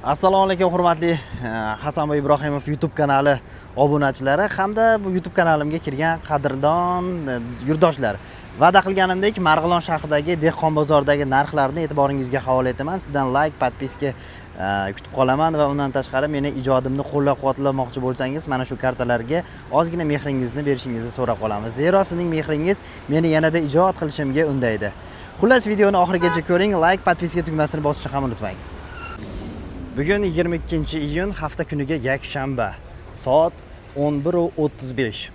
Assalomu alaykum hurmatli Hasanboy Ibrohimov YouTube kanali obunachilari hamda bu YouTube kanalimga kirgan qadrdon yurtdoshlar. Va'da qilganimdek, Marg'ilon shahridagi dehqon bozoridagi narxlarni e'tiboringizga havola etaman. Sizdan like, podpiska kutib qolaman va undan tashqari meni ijodimni qo'llab-quvvatlamoqchi bo'lsangiz, mana shu kartalarga ozgina mehringizni berishingizni so'rab qolamiz. Zero sizning mehringiz meni yanada ijod qilishimga undaydi. Xullas, videoni oxirigacha ko'ring, like, podpiska tugmasini bosishni ham unutmang. Bugun 22-iyun, hafta kuniga yakshanba. Soat 11:35.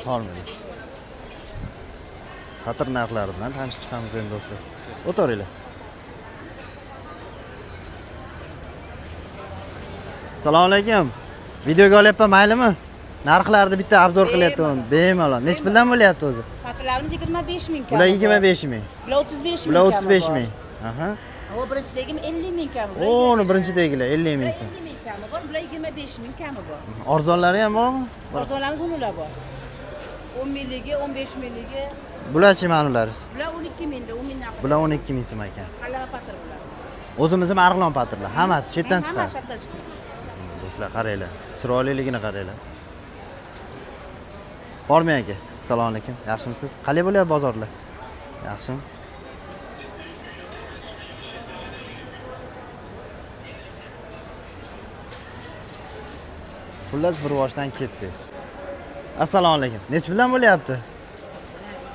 Hormang. Patir narxlari bilan tanishib chiqamiz endi do'stlar. O'tiringlar. Assalomu alaykum. Videoga olyapman, maylimi? Narxlarni bitta obzor qilyapman. Bemalol. Nechi puldan bo'lyapti o'zi? Patirlarimiz 25 ming kami. Bular 25 ming. Bular 35 ming. Bular kami 35 bor. ming. Aha. O birinchidagi 50 ming kami. O, uni birinchidagilar 50 ming so'm. 50 ming kami bor, bular 25 ming kami bor. Arzonlari ham bormi? Arzonlarimiz ular bor. 10 mingligi, 15 mingligi. Bularchi mana ularisi. Bular 12 mingda, 10 mingdan. Bular 12 ming so'm ekan. Qalama patir bular. O'zimizni Marg'ilon patirlar, hammasi chetdan Hamma chiqadi. shartdan chiqadi. Do'stlar, qaranglar. Chiroyliligini qaranglar. Bormi aka? Assalomu alaykum. Yaxshimisiz? Qalay bo'lyapti bozorlar? Yaxshimi? Xullas bir boshdan ketdi. Assalomu alaykum. Nechi puldan bo'lyapti?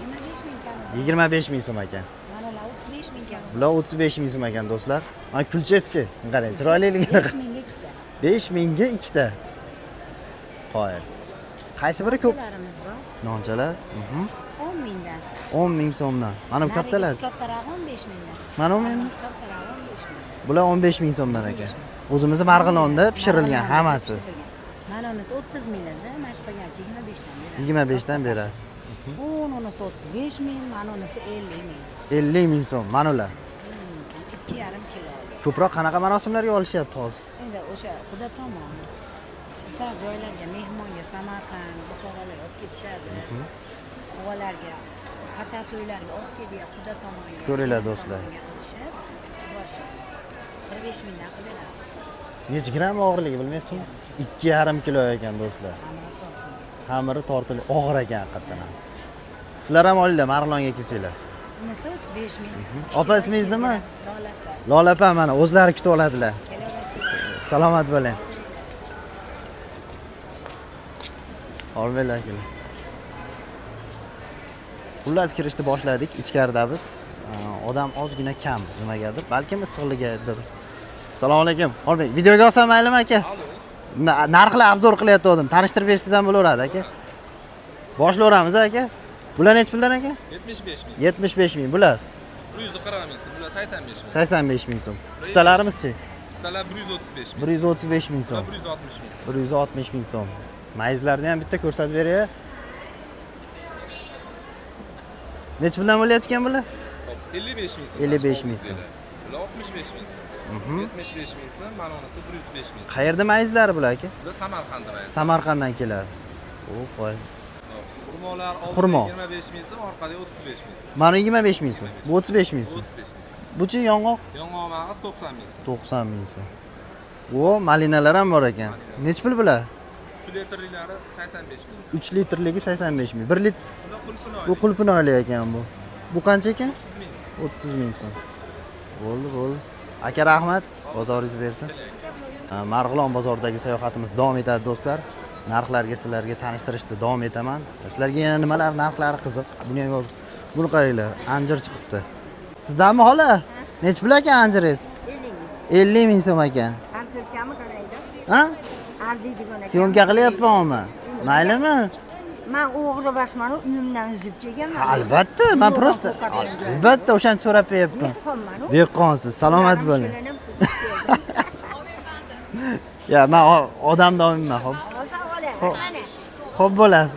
25 ming kami. 25 ming so'm ekan. Mana ular 35 ming kami. Bular 35 ming so'm ekan do'stlar. Mana kulchasichi. Qarang, chiroyliligini. 5 mingga ikkita. 5 mingga ikkita. Qoyil. Qaysi biri ko'p? Nonchalarimiz bor. Nonchalar. 10 mingdan. 10 ming so'mdan. Mana bu kattalar. Narigisi kattarog'i 15 mingdan. Mana bu endi. Bunisi kattarog'i 15 mingdan. Bular 15 ming so'mdan ekan. O'zimizni Marg'ilonda pishirilgan hammasi. Pishirilgan. Mana unisi 30 mingdan, mana shu qolgancha 25 dan beramiz. 25 dan berasiz. Unisi 35 ming, mana unisi 50 ming. 50 ming so'm. Mana ular. 50 ming so'm, 2,5 kilo. Ko'proq qanaqa marosimlarga olishyapti hozir? Endi o'sha xudo tomon sog' joylarga mehmonga Samarqand, Buxorolarga olib ketishadi. Quvalarga, pata to'ylarga olib kelyapti xudo tomonga. Ko'ringlar do'stlar. Tomonga qilishib, borishadi. 45 mingdan qilib beramiz. Necha gramm og'irligi bilmaysizmi? 2,5 kilo ekan do'stlar. Xamiri tortilgan. Xamiri tortilib og'ir ekan haqiqatdan ham. Sizlar ham olinglar Marg'ilonga kelsanglar. Unisi 35 ming. Opa, ismingiz nima? Lola opa. Lola opa mana o'zlari kutib oladilar. Kelaverasizlar. Salomat bo'ling. Olmanglar akalar. Xullas kirishni boshladik, ichkarida biz. Odam ozgina kam nimagadir, balkim issiqligadir. Assalomu alaykum. Olmang, videoga olsam maylimi aka? Narxlar obzor qilyapti. Tanishtirib bersangiz ham bo'laveradi aka. Boshlayveramiz aka. Bular nechi puldan aka? 75 ming. 75 ming bular. 140 ming so'm. Bular 85 ming. 85 ming so'm. Pistalarimizchi? Pistalar 135 ming. 135 ming so'm. Bular 160 ming. 160 ming so'm. Mayizlarni ham bitta ko'rsatib beray. Nechi puldan bo'lyapti ekan bular? Hop, 55 ming so'm. 55 ming so'm. Bular 65 ming so'm. 75 ming so'm, mana unisi 105 ming so'm. Qayerda mayizlari bular aka? Bular Samarqandda mayiz. Samarqanddan keladi. O, voy. Hop, Xurmolar oldida Xurmo. 25 ming so'm, orqada 35 ming so'm. Mana 25 ming so'm. Bu 35 ming so'm. 35 ming so'm. Buchi yong'oq Yong'oq mag'iz 90 ming so'm. 90 ming so'm. O, malinalar ham bor ekan. Nechi pul bular? 3 litrliklari 85 ming. 3 litrligi 85 ming. 1 litr Bular qulpinoy. bu qulpinoyli ekan bu. Bu qancha ekan? 30 ming. 30 ming so'm. Bo'ldi, bo'ldi. Aka rahmat, bozoringiz bersin. Marg'ilon bozoridagi sayohatimiz davom etadi do'stlar. Narxlarga sizlarga tanishtirishda davom etaman. Sizlarga yana nimalar narxlari qiziq? Buni ham yozib. Buni qaranglar, anjir chiqibdi. Sizdanmi xola? Nechi pul ekan anjiringiz? 50 ming so'm ekan. Antirkami qaraydi. Ha? Arziydigan ekan. Syomka qilyapmanmi? Maylimi? Man o'g'ri emasman, uyimdan uzib kelganman. Ha, albatta, men просто albatta o'shani so'rab beryapman. Dehqonman. Dehqonsiz, salomat bo'ling. Ya, men odam doimman, xo'p. Xo'p. Xo'p bo'ladi.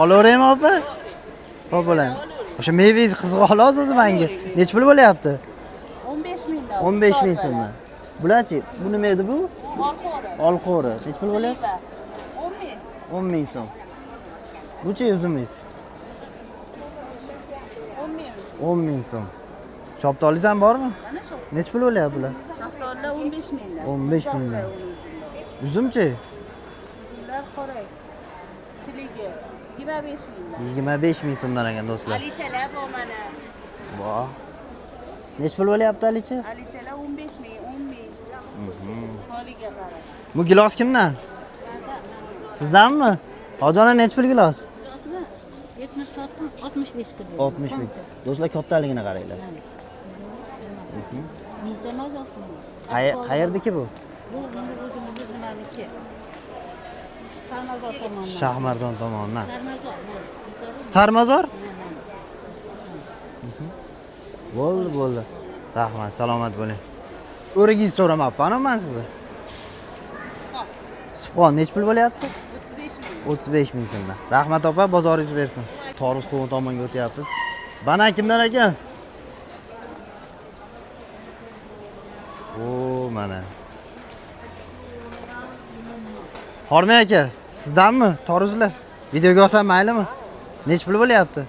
Olaveraymi opa? Xo'p bo'ladi. O'sha mevangiz qiziq xolos o'zi menga. Nechi pul bo'lyapti? 15 mingdan. 15 ming so'mdan. Bularchi, bu nima edi bu? Olxo'ri. Nechi pul bo'lyapti? 10 ming. 10 ming so'm. Buchi uzumingiz? 10 ming. 10 ming so'm. Shoptolingiz ham bormi? Mana shu. Nechi pul bo'lyapti bular? Shaftolilar 15 mingdan. 15 mingdan. Uzumchi? Uzumlar qoray. Chiligi 25 mingdan. 25 ming so'mdan ekan do'stlar. Alichalar bor mana. Vo. Nechi pul bo'lyapti alicha? Alichalar 15 ming, 10 ming. Holiga qarab. Bu gilos kimdan? Sizdanmi? Hojona nechi pul gilos? 74 65 ta bo'ldi. 60 ming. Do'stlar kattaligini qaranglar. Mingta emas, 60. Qayerdiki bu? Bu buni o'zimizni nimaniki? Sarmazor tomonidan. Shahmardon tomonidan. Sarmazor bu. Sarmazor? Bo'ldi, bo'ldi. Rahmat, salomat bo'ling. O'rigingizni so'ramabman man sizni. Subhon nechi pul bo'lyapti? 35 ming. 35 ming so'mdan. Rahmat opa, bozoringiz bersin. Toruz quvun tomonga o'tyapmiz. Banan kimdan ekan? O, mana. Hormang aka, sizdanmi? Toruzlar. Videoga olsam maylimi? Nechi pul bo'lyapti?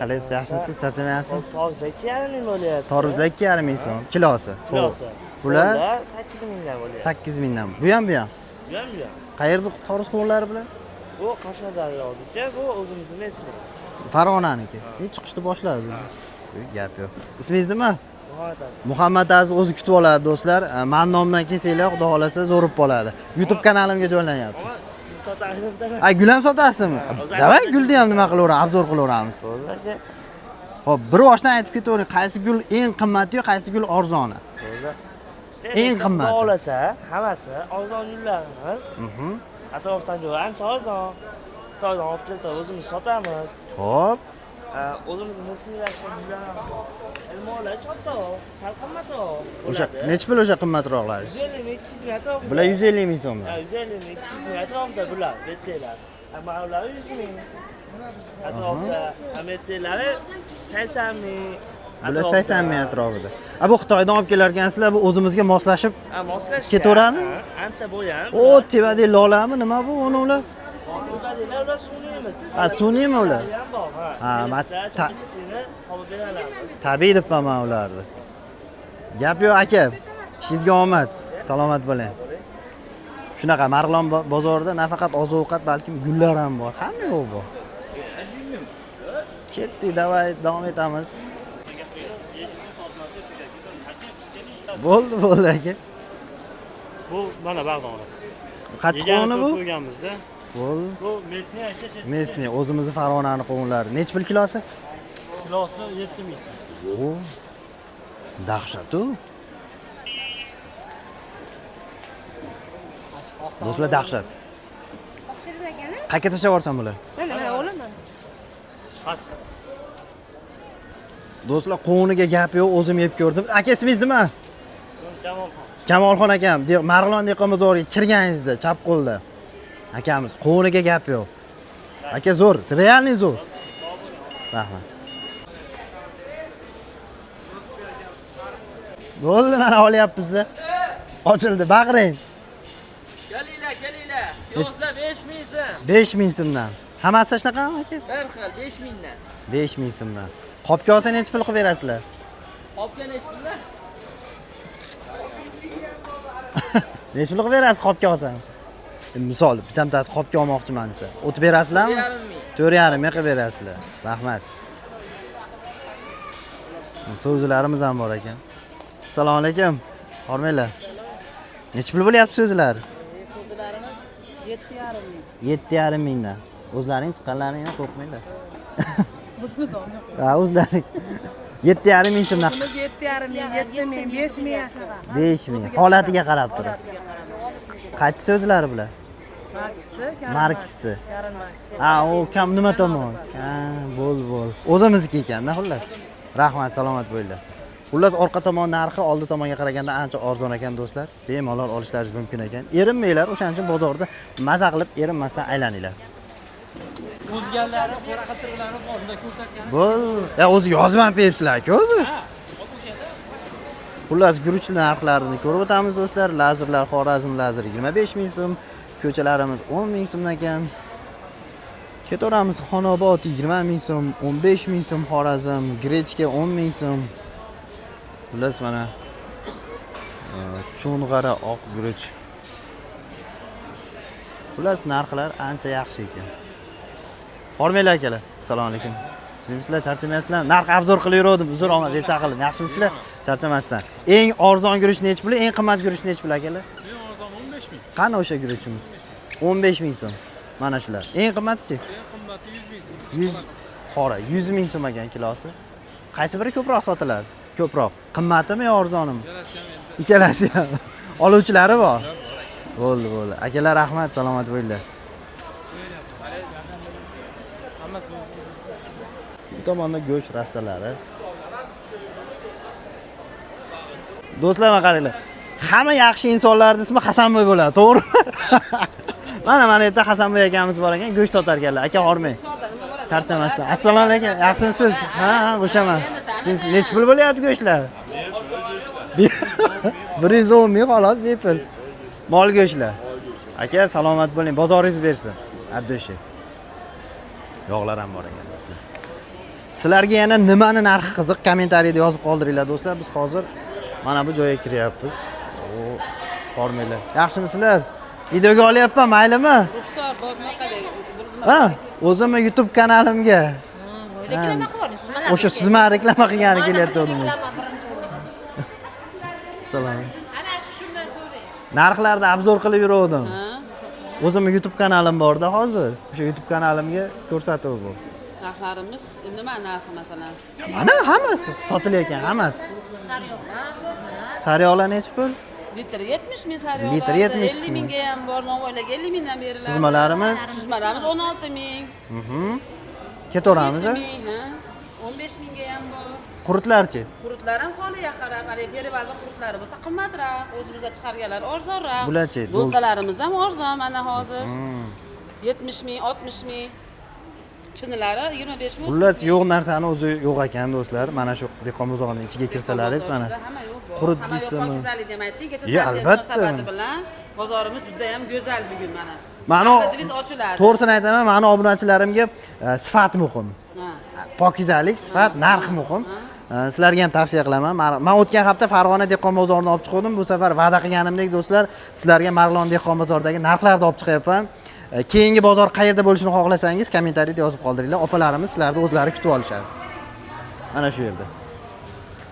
Qalaysiz, yaxshimisiz? Charchamayapsiz? Toruzda 2,5 ming bo'lyapti. Toruzlar 2,5 ming so'm kilosi. Kilosi. Bular Bular 8 mingdan bo'lyapti. 8 mingdan. Bu ham, bu ham. Bu ham, bu ham. Qayerda toruz quvunlari bilan? Bu Qashqadaryoda, bu o'zimizni mesni. Farg'onaniki. Chiqishni boshladi. Gap yo'q. Ismingiz nima? Muhammad Aziz. Muhammad Aziz o'zi kutib oladi do'stlar. Mani nomimdan kelsanglar, xudo xohlasa zo'rib qoladi. YouTube kanalimga joylanyapti. Ammo sotarimda. Ay, gul ham sotasizmi? Davay, gulni ham nima qilaveramiz, obzor qilaveramiz. To'g'ri aka. Xo'p, bir boshdan aytib ketavering, qaysi gul eng qimmati, qaysi gul arzoni? To'g'ri. Eng qimmati. Xudo Xohlasa, hammasi arzon gullarimiz. Atrofdan ko'ra ancha arzon. Xitoydan olib keltirib o'zimiz sotamiz. Xo'p, O'zimizni meslilashgan gullar ham bor. Ilmoqlar kattaroq, sal qimmatroq. o'sha bo'ladi. nechi pul o'sha qimmatroqlari? 150 ming, 200 ming atrofida. Bular 150 ming so'mdan. Ha, 150 ming, 200 ming atrofida bular, bettelar. Amma ular 100 ming atrofida. Amettelari 80 ming. Bular atrofida. 80 ming atrofida. A bu Xitoydan olib kelarkansizlar, bu o'zimizga moslashib Ha, moslashgan. Ketaveradimi? Ha, ancha bo'lgan. O, tevadagi lolami, nima bu uni ular? Tevadilar ular sun'iy emas. Ha, sun'iymi ular? Ham bor, ha. Ha, Kelsa, kichikini olib beramiz. Tabiiy debman man ularni. Gap yo'q aka. Ishingizga omad. Salomat bo'ling. Shunaqa Marg'ilon bozorida nafaqat oziq-ovqat, balkim gullar ham bor. Hamma yo'q bor. Ketdik, davay davom etamiz. Bo'ldi, bo'ldi aka. Bu mana bag'doni. Qattiq qovuni bu? Qo'yganmizda. Bo'ldi. Bu mesni aka Mesni, o'zimizni Farg'onani qovunlari. Nechi pul kilosi? kilosi 7 ming. O. Dahshat u. Do'stlar dahshat. Qayerga tashlab yuborsam bular? Mana mana olaman. Pastda. Do'stlar, qovuniga gap yo'q, o'zim yeb ko'rdim. Aka ismingiz nima? Kamolxon. Kamolxon akam, Marg'ilon dehqon bozoriga kirganingizda chap qo'lda. Akamiz, qovuniga gap yo'q. Aka zo'r, realniy zo'r. Rahmat. Bo'ldi, mana olyapmiz. Ochildi, baqiring. Kelinglar, kelinglar. Piyozlar 5 ming so'm. 5 ming so'mdan. Hammasi shunaqami aka? Bir xil 5 mingdan. 5 ming so'mdan. Qopga olsa nechi pul qilib berasizlar? Qopga nechi pullar? Nechi pul qilib berasiz qopga olsam? Misol, bittasi qopga olmoqchiman desa, o'tib berasizlarmi? 4,5 ming. 4,5 ming qilib berasizlar. Rahmat. So'zlarimiz ham bor ekan. Assalomu alaykum. Hormanglar. Nechi pul bo'lyapti so'zlar? So'zlarimiz 7,5 ming. 7,5 mingdan. O'zlaring chiqqanlaringni qo'rqmanglar. O'zimiz olmaymiz. Ha, o'zlaring. 7,5 ming so'mdan. O'zimiz 7,5 ming, 7 ming, 5 ming shunaqa. 5 ming. Holatiga qarab turib. Qaysi so'zlari bular? Marksni, Marksni. Karl Marksni. Ha, u kam nima tomon? Ha, bo'ldi, bo'ldi. O'zimizniki ekanda xullas. Rahmat, salomat bo'linglar. Xullas, orqa tomon narxi oldi tomonga qaraganda ancha arzon ekan do'stlar. Bemalol olishlaringiz mumkin ekan. Erinmanglar, o'shaning uchun bozorda maza qilib erinmasdan aylaninglar. O'zganlari, qora qattiqlari bor, unda ko'rsatgan. Bo'ldi. Ya o'zi yozib ham beribsizlar-ku o'zi. Xullas, guruch narxlarini ko'rib o'tamiz do'stlar. Lazerlar Xorazm lazeri 25 ming so'm, ko'chalarimiz 10 ming so'mdan ekan. Ketaveramiz. Xonobod 20 ming so'm, 15 ming so'm Xorazm, grechka 10 ming so'm. Xullas mana cho'ng'ara oq guruch. Xullas narxlar ancha yaxshi ekan. Hormanglar akalar. Assalomu alaykum. Sizlar charchamayapsizlar? Narx obzor qilib yuruvdim. Uzr, omad desa qildim. Yaxshimisizlar? Charchamasdan. Eng arzon guruch nechi pul? Eng qimmat guruch nechi pul akalar? Eng arzon 15 ming. Qani o'sha guruchimiz? 15 ming so'm. Mana shular. Eng qimmatichi? Eng qimmati 100 ming so'm. 100 qora 100 ming so'm ekan kilosi. Qaysi biri ko'proq sotiladi? Ko'proq. Qimmatimi yo arzonimi? Ikkalasi ham endi. Ikkalasi ham. Oluvchilari bor. Bo'ldi, bo'ldi. Akalar rahmat, salomat bo'linglar. Bu tomonda go'sht rastalari. Do'stlar, mana qaranglar. Hamma yaxshi insonlarning ismi Hasanboy bo'ladi, to'g'rimi? Mana yerda Hasanboy akamiz bor ekan, go'sht sotar ekanlar. Aka hormang. Charchamasdan. Assalomu alaykum. Yaxshimisiz? Ha, ha, bo'shaman. Siz nechi pul bo'lyapti go'shtlar? 110 ming xolos, bepul. Mol go'shtlar. Aka, salomat bo'ling. Bozoringiz bersin. Abdushi. Yog'lar ham bor ekan do'stlar. Sizlarga yana nimani narxi qiziq, kommentariyada yozib qoldiringlar do'stlar. Biz hozir mana bu joyga kiryapmiz. O, hormanglar. Yaxshimisizlar? Videoga olyapman, maylimi? Ruxsor bor, Ha, o'zimni YouTube kanalimga. Reklama qilib mana. O'sha siz meni reklama qilgani kelyapti. Salom. Ana shundan so'rang. Narxlarni obzor qilib yuruvdim. O'zimni YouTube kanalim borda hozir. O'sha YouTube kanalimga ko'rsatuv bu. Narxlarimiz nima narxi masalan? Mana hammasi sotilayotgan, hammasi. Sariyog'lar nechi pul? Litri 70 ming sariyog'lar. Litri 70 50 mingga ham bor, novvoylarga 50 mingdan beriladi. Suzmalarimiz? Suzmalarimiz 16 ming. Ketaveramiz. 17 ming, ha. 15 mingga ham bor. Qurutlarchi? Qurutlar ham holiga qarab, haligi perivalni qurutlari bo'lsa qimmatroq, o'zimizda chiqarganlar arzonroq. Bularchi? Do'lkalarimiz ham arzon mana hozir. 70 ming, 60 ming. Chinilari 25 ming. Xullas yo'q narsani o'zi yo'q ekan do'stlar. Mana shu dehqon bozorining ichiga kirsalaringiz mana hamma yo'q bor. qurut Hamma yo'q deysizmi? pokizalik deb aytdik. Kecha Ya, sardiya albatta. munosabati bilan bozorimiz juda ham go'zal bugun mana. Mani Dilingiz ochiladi. to'g'risini aytaman, mani obunachilarimga sifat muhim. Ha. Pokizalik, sifat, narx muhim. Sizlarga ham tavsiya qilaman. Men o'tgan hafta Farg'ona dehqon bozorini olib chiqdim. Bu safar va'da qilganimdek do'stlar, sizlarga Marg'ilon dehqon bozoridagi narxlarni olib chiqyapman. Keyingi bozor qayerda bo'lishini xohlasangiz kommentariyada yozib qoldiringlar. Opalarimiz sizlarni o'zlari kutib olishadi. Mana shu yerda.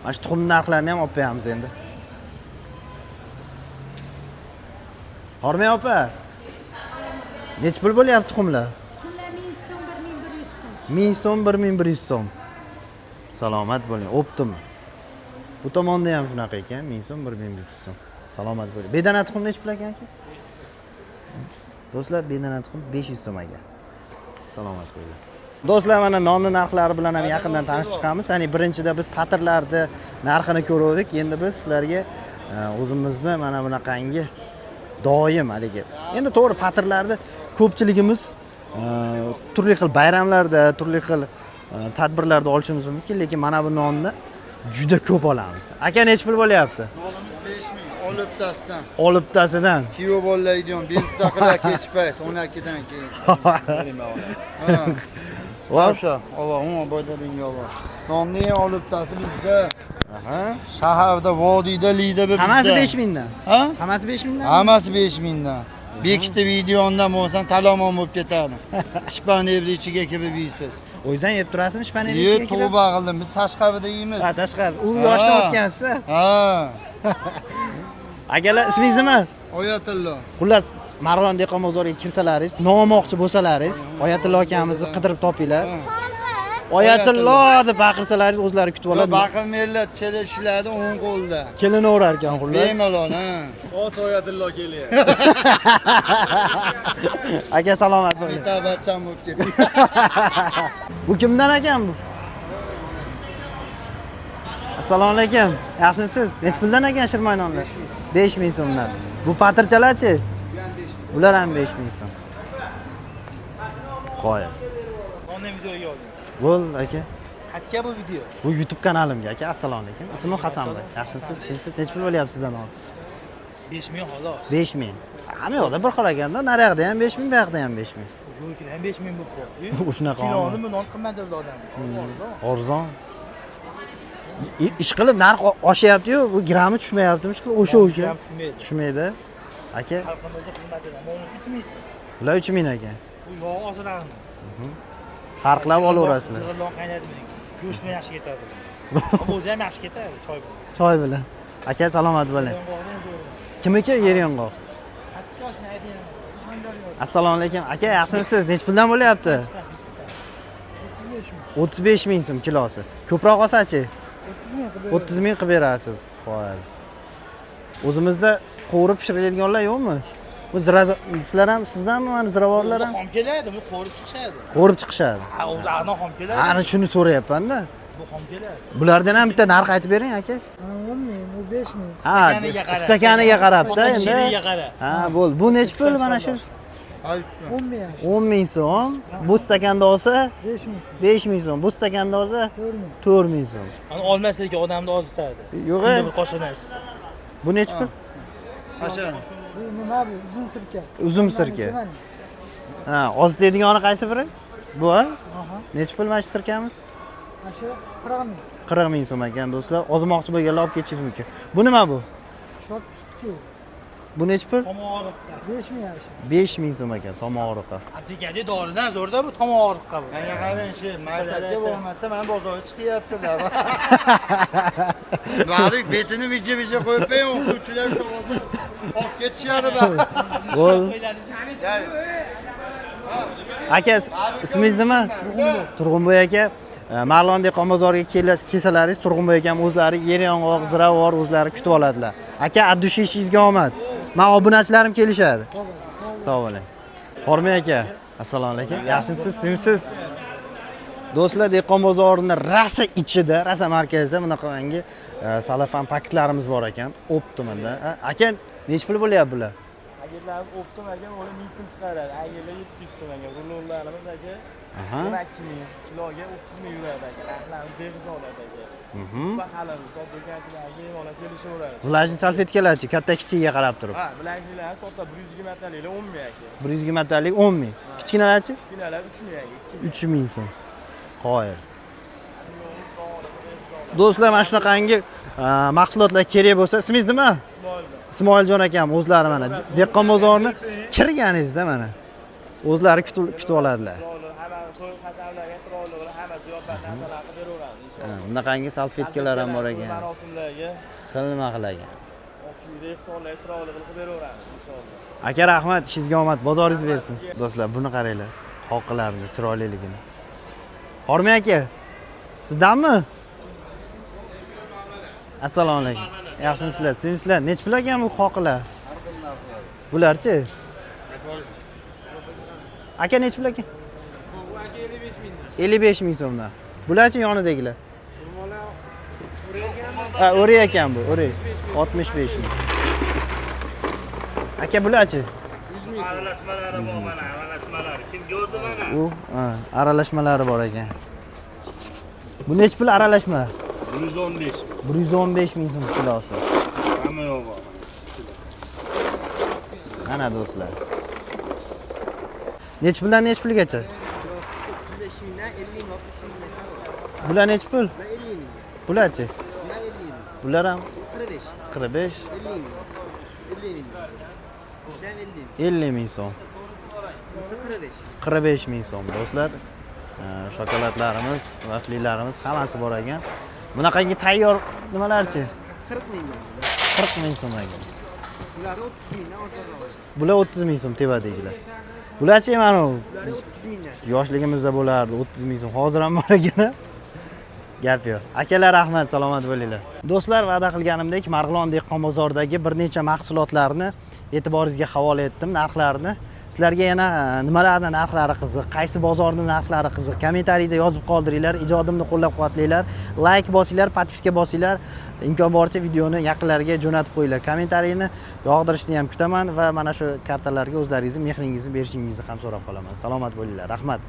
Mana shu tuxum narxlarini ham olib qo'yamiz endi. Hormang opa. Nechi pul bo'lyapti tuxumlar? Tuxumlar 1000 so'm, 1100 so'm. 1000 so'm, 1100 so'm. Salomat bo'ling, o'ptim. Bu tomonda ham shunaqa ekan, 1000 so'm, 1100 so'm. Salomat bo'ling. Bedana tuxum nechi pul ekan aka? Do'stlar, bedana tuxum 500 so'm ekan. Salomat bo'linglar. Do'stlar, mana nonni narxlari bilan ham yaqindan tanishib chiqamiz. Ya'ni birinchida biz patirlarni narxini ko'rdik. Endi biz sizlarga o'zimizni mana bunaqangi doim haligi. Endi to'g'ri patirlarni ko'pchiligimiz turli xil bayramlarda, turli xil tadbirlarda olishimiz mumkin, lekin mana bu nonni juda ko'p olamiz. Aka, nechi pul bo'lyapti? Nonimiz 5000 olibtasidan. Olibtasidan. Kuyov bolalaydigan bezovta qiladi kech payt 12dan keyin. Ha. O'sha, ova, o'n boydaringa ova. Nonning olibtasi bizda. Aha. Shaharda, vodiyda, lidada bizda. Hammasi 5000 dan. Ha? Hammasi 5000 dan. Hammasi 5000 dan. Bekitib yeydigandan bo'lsang talomon bo'lib ketadi. Shpanerni ichiga kirib yeysiz. O'zingiz ham yeb turasizmi shpanerni Ye, ichiga kirib? tavba qildim. Biz tashqarida yeymiz. Ha, tashqari. U yoshdan o'tgansiz. Ha. Akalar, ismingiz nima? Oyatullo. Xullas, Marg'ilon dehqon bozoriga kirsalaringiz, non olmoqchi bo'lsalaringiz, Oyatullo akamizni qidirib topinglar. Oyatullo deb baqirsalaringiz o'zlari kutib oladi. Baqirmanglar, chelishiladi o'ng qo'lda. Kelinaverar ekan xullas. Bemalol, ha. Och Oyatullo kelyapti. Aka, salomat bo'ling. Bitta bacham bo'lib ketdi. Bu kimdan ekan bu? Assalomu alaykum. Yaxshimisiz? Nechi puldan ekan shirmoy nonlar? 5000 so'mdan. Bu patirchalarchi? Bular ham 5000 so'm. Qoya. Nonni videoga oling. Bo'l aka. Qayerga bu video? Bu YouTube kanalimga aka. Assalomu alaykum. Ismim Hasanboy. Yaxshimisiz? Tinchsiz? Nechi pul bo'lyapti sizdan non? 5 ming xolos. 5 ming. Hamma yoqda bir xil ekanda, naryoqda ham 5 ming, bu yoqda ham 5 ming. O'zbeklar ham 5 ming bo'lib qoldi. Shunaqa. Kiloni bundan qimmat dedi odam. Arzon. Arzon. Ish qilib narx oshyapti-yu, bu grammi tushmayaptimi? Ish qilib o'sha. Gram tushmaydi. Tushmaydi. Aka, Xalqimizga xizmat etadi. Mana 3 ming. Bular 3 ming ekan. Bu yog' ozirarmi? Farqlab olaverasizlar. Jig'ildon qaynadi meniki. Go'sht bilan yaxshi ketadi. Ammo o'zi ham yaxshi ketadi choy bilan. Choy bilan. Aka, salomat bo'ling. Yong'oqdan zo'ri. Kimniki yer yong'oq? Assalomu alaykum. Aka, yaxshimisiz? Nechi puldan bo'lyapti? 35 ming so'm kilosi. Ko'proq olsachi? 30 ming qilib berasiz. Qo'y. O'zimizda qovurib pishiriladiganlar yo'qmi? Bu zira, sizlar ham, sizdanmi mana ziravorlar O'zi ham? xom keladi, bu qo'rib chiqishadi. Qovurib chiqishadi. Ha, o'zi arno xom keladi. Ana shuni so'rayapman-da. Bu xom keladi. Bulardan ham bitta narx aytib bering, aka. 10 ming, bu 5 ming. Ha, Stakaniga qara. stakaniga qarab-da endi. Shiriga qara. Ha, bo'ldi. Bu nechi pul mana shu? 10 ming. 10 ming so'm. Bu stakanda olsa 5 ming. 5 ming so'm. Bu stakanda olsa 4 ming. 4 ming so'm. Ani olmaslik odamni ozitadi. Yo'q, Kunda e. bir qoshiqdan ichsa. Bu nechi pul? Qashan. Bu nima bu? Uzum sirka. Uzum sirka. Ha, ozitaydigani qaysi biri? Bu, ha? Nechi pul mana shu sirkamiz? Mana shu 40 ming. 40 ming so'm ekan, do'stlar. Ozmoqchi bo'lganlar olib ketishingiz mumkin. Bu nima bu? Shot tutki. Bu nechi pul? Tomoq og'riqqa. 5 ming shu. 5 ming so'm ekan tomoq og'riqqa. Aptekada doridan zo'rda bu tomoq og'riqqa bu. Menga qarang, shu maktabga bormasa, man bozorga chiqyaptilar. Valik betini vija-vija qo'yib qo'ying, o'qituvchilar shu hozir olib ketishadi ba. Bo'l. Aka, ismingiz nima? Turg'unboy aka. Marg'ilon dehqon bozoriga kelsalaringiz Turg'unboy akam o'zlari yer yong'oq, ziravor o'zlari kutib oladilar. Aka, от души ishingizga omad. Man obunachilarim kelishadi. Sog' bo'ling. Xormay aka, assalomu alaykum. Yaxshimisiz, simsiz? Do'stlar, dehqon bozorini rosa ichida, rosa markazida bunaqangi salafan paketlarimiz bor ekan. Оптом da. Aka, nechi pul bo'lyapti bular? Paketlarimiz оптом aka, uni 1000 so'm chiqaradi. Agarlar 700 so'm aka. Rulonlarimiz aka 12 ming, kiloga 30 ming yuradi aka. Narxlarimiz behisob aka. Bahalarimiz do'konchilarga bemalol kelishaveradi. Влажный salfetkalarchi, katta kichigiga qarab turib. Ha, влажный lar katta 120 taliklar 10 ming aka. 120 talik 10 ming. Kichkinalarchi? Kichkinalar 3 ming aka, 2 ming. 3 ming so'm. Qoyil. Do'stlar, mana shunaqangi mahsulotlar kerak bo'lsa, ismingiz nima? Ismoiljon. Ismoiljon akam o'zlari mana dehqon bozorini kirganingizda mana o'zlari kutib oladilar. Chiroyli, hamma to'y hashamlarga chiroyli qilib, hamma ziyofat narsalarni qilib beraveramiz inshaalloh. Ha, bunaqangi salfetkalar ham bor ekan. Marosimlarga, Xilma xil ekan. uyda ehsonlarga chiroyli qilib beraveramiz inshaalloh. Aka, rahmat, ishingizga omad, bozoringiz bersin. Do'stlar, buni qaranglar, qoqilarni chiroyliligini. Hormang aka, sizdanmi? Assalomu alaykum. Yaxshimisizlar? Sizlar? Nechi pul ekan bu qoqilar? Bularchi? Aka, nechi pul ekan? 55 ming so'mdan. Bularchi, yonidagilar? Ha, o'rik ekan bu, o'rik. 65 ming. Aka, bularchi? Aralashmalari bor mana, aralashmalari. Kim ko'rdi mana? U, ha, aralashmalari bor ekan. Bu nechi pul aralashma? 115. 115 ming so'm kilosi. Hamma yo'q bor. Mana do'stlar. Nechi puldan nechi pulgacha? 35 mingdan 50 ming, 60 minggacha. Bular nechi pul? Bular 50 ming. Bularchi? Bular 50 ming. Bular ham 45. 45, 50 ming. 50 ming. Bu ham 50 ming. 50 ming so'm. Bunisi 45. 45 ming so'm do'stlar. Shokoladlarimiz, vaflilarimiz hammasi bor ekan. Bunaqangi tayyor nimalarchi? 40 ming. 40 ming so'm ekan. Bular 30 mingdan ortiq. Bular 30 ming so'm tepadagilar. Bularchi, mana u Bular 30 mingdan. yoshligimizda bo'lardi 30 ming so'm. Hozir ham bor ekan. Gap yo'q. Akalar, rahmat, salomat bo'linglar. Do'stlar, va'da qilganimdek Marg'ilon dehqon bozoridagi bir necha mahsulotlarni e'tiboringizga havola etdim, narxlarini. Sizlarga yana nimalarni narxlari qiziq, qaysi bozorning narxlari qiziq, kommentariyda yozib qoldiringlar, ijodimni qo'llab-quvvatlanglar, layk bosinglar, подписка bosinglar, imkon boricha videoni yaqinlarga jo'natib qo'yinglar. Kommentariyni yog'dirishni ham kutaman va mana shu kartalarga o'zlaringizni mehringizni berishingizni ham so'rab qolaman. Salomat bo'linglar. Rahmat.